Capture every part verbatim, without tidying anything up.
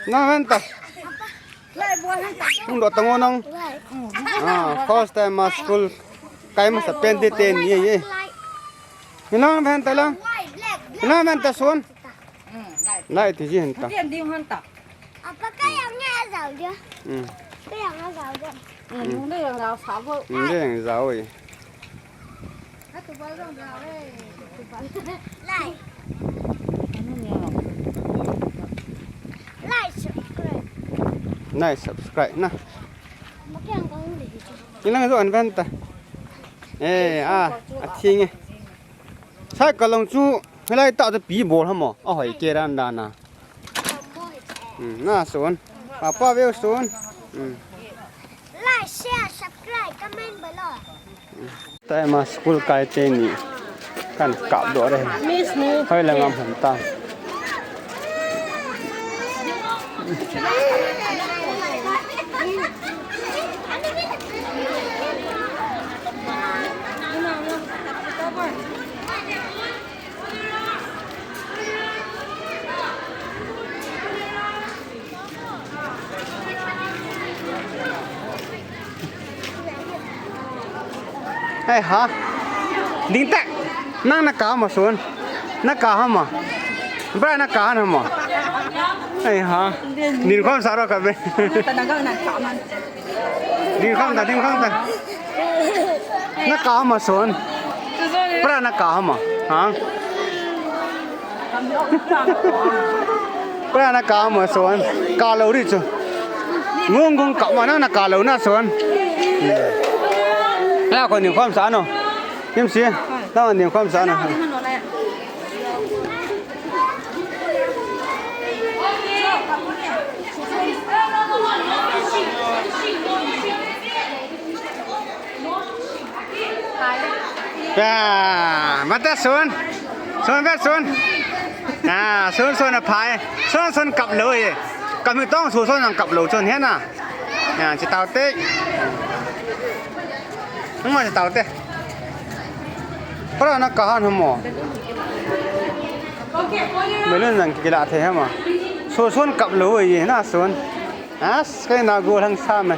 Nang venta. Hung do tango nang. Ah, first time ma school kai masa pen te te ni ye. Hinang venta lang. Hinang venta son. Lai ti ji henta. Apa kaya nga azau dia? Hmm. Kaya nga azau dia. Hmm, nung dei yang rau sa bo. Hmm, dei yang rau eh. Lai. Lai subscribe. Lai subscribe na. Makiang kong dei ji. Ilang zo an venta. Eh, ah, a thing eh. Sai ka long chu, helai ta chu pi bol ha mo. A hoi ke ran dan na. Hmm, na son. Papa veu son. Hmm. Like, share, subscribe, comment below. Tai ma school kai te ni. Kan kap do re. Miss ni. Hoi la ngam han ta. Ai ha. Ding tak. Nang na ka ma son. Na ka ha ma. Bra na ka ha ma. Ai ha. Din khom sa ro ka be. Din khom ta, din khom ta. Na ka ma son. Pra na ka ma. Ha? Pra na ka ma son. Ka lo ri chu. Ngung ngung ka ma na na ka lo na son. Na ko din khom sa no. Kim si. Na din khom sa no. Ya, mata son. Son vet son. Ya, son son a phai. Son son kap lo ye. Kap mi tong son son ang kap lo son he na. Ya, chi tau te. Nang ma chi tau te. Para na ka han hamo. Melon nang kila the hama. Son son kap lo ye na son. As, kei na go hang sa me.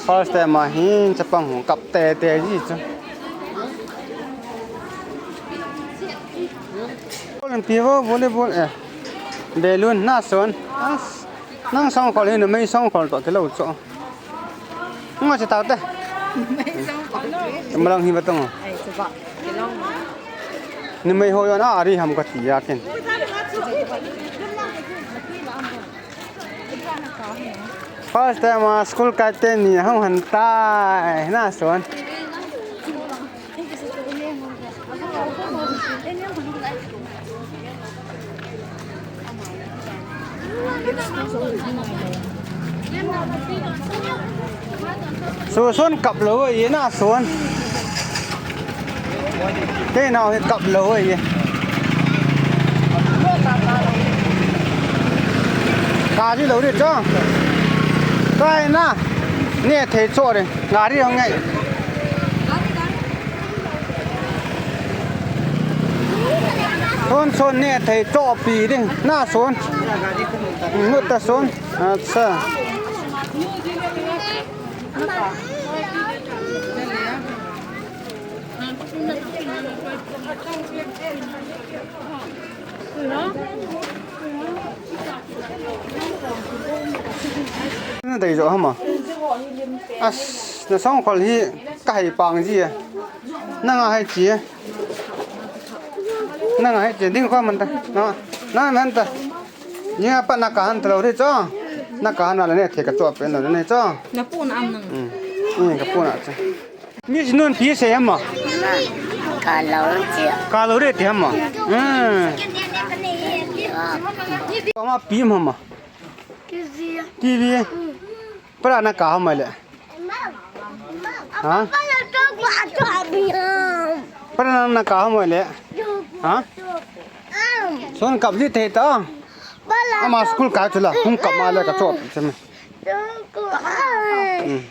First time a hin chapang hung kap te te ji chu. Volleyball, volleyball, eh. Balloon na son. As. Nang song khol hin, mei song khol to kilo chu. Nga chi tau te. Mei song khol. Malang hi batong. Ai, chu ba. Kilo. Ni mei ho yon a ri ham ka ti ya ken. First time a school kai te ni hung han tai na son. Su sun kap lo ye na sun. Te na he kap lo ye. Ka ji lo ri cho. Kai na. Ne thei cho re. Gari hong ngai. Son son ne thei cho pi ding. Na son. Ngut ta son. Acha. Na dei jo hama. As, na song khol hi ka hai pang ji a. Na nga hai chi a. Na nga hai chi ding kho man ta. Na, na man ta. Ni a pa na ka han ta lo ri cho. Na ka han la ne the ka cho pen lo ne cho. Na pu na am nang. Hmm. Ni ka pu na cha. Miss nun pi se ama. Ka lo ri ti. Ka lo ri ti ama. Hmm. Ama pi mama. T V. T V. Para na ka hama le. Ha? Para na ka hama le. Ha? Son kap li te ta. Ama school ka chula. Hung kap ma le ka chop. Cheme. Hmm.